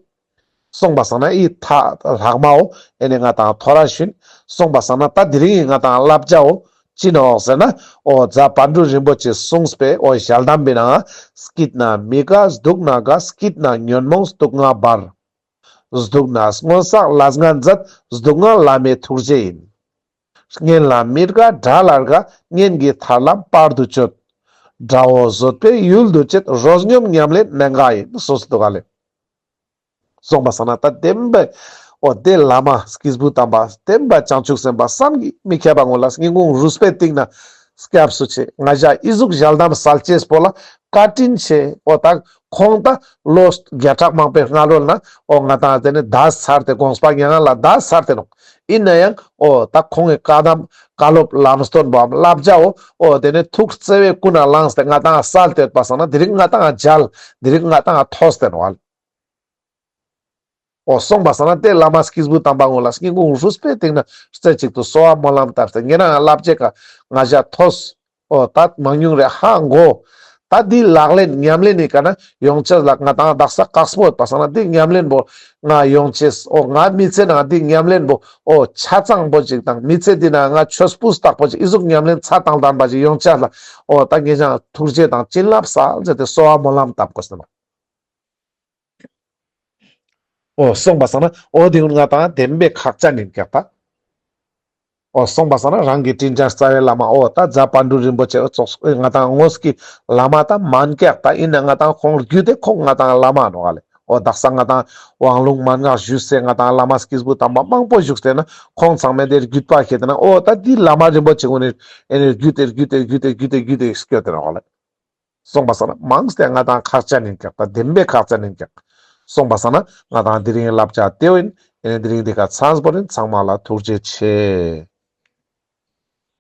སོང་པ་སང་ན་ཨི་ཐ་ལྷག་མའོ་ཨེ་ནི་ང་ཏང་ཐོ་ར་ཞུན། སོང་པ་སང་ན་ད་དེ་རིང་ང་ཏང་བསླབ་བྱའོ་ཅི་ནོག་ཟེར་ན། འོ་རྫ་བང་འབྲུག་རིན་པོ་ཆེ་གསུངས་པའི་འོ་ཞལ་གདམས་པའི་ནང་། སྐྱིད་ན་མི་དགའ་སྡུག་ན་དགའ། སྐྱིད་ན་ཉོན་མོངས་སྡུག་བསྔལ་འབར། སྡུག་ན་སྔོན་བསགས་ལས་ངན་མཛད། སྡུག་བསྔལ་བླ་མའི་ཐུགས་རྗེ་ཡིན། གཉེན་ལ་མི་དགའ་དགྲ་ལ་དགའ། གཉེན་གྱི་ཐར་ལམ་བར་དུ་གཅོད། དགྲ་བོ་བཟོད་པའི་ཡུལ་དུ་བྱེད། རོ་སྙོམས་ཉམས་ལེན་གནད་འགག་ཡིན་གསུངས་སུ་འདུག་ག་ལེ། སོང་པ་སང་ན་ད་བདེན་པའི་འོ་དེ་བླ་མ་སྐྱེས་བུ་དམ་པ་བདེན་པ་བྱང་ཆུབ་སེམས་དཔའ་བསམ་གྱིས་མི་ཁྱབ་པ་ངོ་ལ་སྙིང་ཁུང་རུས་པའི་གཏིང་ན་སྐྱབས་སུ་མཆི། ང་ཞ་ཨི་ཟུག་ཞལ་གདམས་སལ་ཅེས་པོ་ལ་བཀའ་དྲིན་ཆེ། འོ་ད་ཁོང་ད་ལོ་བརྒྱ་ཕྲག་མང་པོའི་སྔ་ལོ་ན་འོ་ང་ཏང་དེ་ནི་འདས་ཚར་ཏེ་དགོངས་པ་མྱ་ངན་ལས་འདས་ཚར་ཏེ་ནོག། ཡིན་ན་ཡང་འོ་ད་ཁོང་གི་བཀའ་གདམས་བཀའ་སློབ་ལམ་སྟོན་པའམ་བསླབ་བྱའོ་འོ་དེ་ནི་ཐུགས་བརྩེ་བའི་ཀུན་ནས་བླངས་ཏེ་ང་ཏང་སལ་ཏེ་ཡོད་པ་སང་ན་དེ་རིང་ང་ཏང་མཇལ། དེ་རིང་ང་ཏང་ཐོས་ཏེ་ནོག་ཨ་ལེ། འོ་སོང་པ་སང་ན་དེ་བླ་མ་སྐྱེས་བུ་དམ་པ་ངོ་ལ་སྙིང་ཁུང་རུས་པའི་གཏིང་ན་རྩེ་གཅིག་ཏུ་གསོལ་བ་སྨོན་ལམ་བཏབ་སྟེ་ཉེ་རང་བསླབ་བྱའི་ཀ་ང་ཞ་ཐོས། འོ་ད་མང་ཉུང་རེ་ཧ་གོ། ད་འདི་ལག་ལེན་ཉམས་ལེན་ནི་ཀ་ན་ཡོང་ཅེས་ལ་ང་ཏང་དག་ས་དཀགས་པོ་ཡོད་པ་སང་ན་འདི་ཉམས་ལེན་པོ་ང་ཡོང་ཅེས། འོ་ང་མི་ཚེ་ནང་འདི་ཉམས་ལེན་པོ་འོ་ཆ་ཚང་པོ་ཅིག་དང་མི་ཚེ་འདི་ནང་ང་ཆོས་སྤུས་དག་པོ་ཅིག་ཨི་ཟུག་ཉམས་ལེན་ཚད་དང་ལྡན་པ་ཅིག་ཡོང་ཅེས་ལ་འོ་ད་ངེད་ཅག་ཐུགས་རྗེ་དང་བྱིན་རླབས་སལ་ཟེར་ཏེ་གསོལ་བ་སྨོན་ལམ་བཏབ་དགོས་ཟེར་ནོག། འོ་སོང་པ་སང་ན་འོ་དེ་ཀུན་ང་ཏང་བདེན་པའི་ཁག་ཅན་ཡིན་ཀྱག་ད། འོ་སོང་པ་སང་ན་རང་གི་དྲིན་ཅན་རྩ་བའི་བླ་མ་འོ་ད་རྫ་བང་འབྲུག་རིན་པོ་ཆེ་འོ་ཙོགས་ང་ཏང་དངོས་ཀྱི་བླ་མ་ད་མན་ཀྱག་ད། ཡིན་ན་ང་ཏང་ཁོང་བརྒྱུད་དེ་ཁོང་ང་ཏང་བླ་མ་ནོག་ཨ་ལེ། འོ་དག་ས་ང་ཏང་དབང་ལུང་མན་ངག་ཞུས་སེ་ང་ཏང་བླ་མ་སྐྱེས་བུ་དམ་པ་མང་པོ་བཞུགས་ཏེ་ན་ཁོང་ཚང་མས་དེ་བརྒྱུད་པ་ཁྱེར་ཏེ་ན་འོ་ད་འདི་བླ་མ་རིན་པོ་ཆེ་ཀུན་ནི་ཨེ་ནི་བརྒྱུད་དེ་བརྒྱུད་དེ་བརྒྱུད་དེ་བརྒྱུད་དེ་བརྒྱུད་དེ་སྐྱོད་དེ་ནོག་ཨ་ལེ། སོང་པ་སང་ན་མངས་ཏེ་ང་ཏང་ཁག་ཅན་ཡིན་ཀྱག་ད། བདེན་པའི་ཁག་ཅན་ཡིན་ཀྱག། སོང་པ་སང་ན་ང་ཏང་དེ་རིང་བསླབ་བྱ་དེ་བོ་ཡིན། ཨེ་ནི་དེ་རིང་འདི་ཀ་ཚང་པོ་ཡིན། ཚང་མ་ལ་ཐུགས་རྗེ་ཆེ།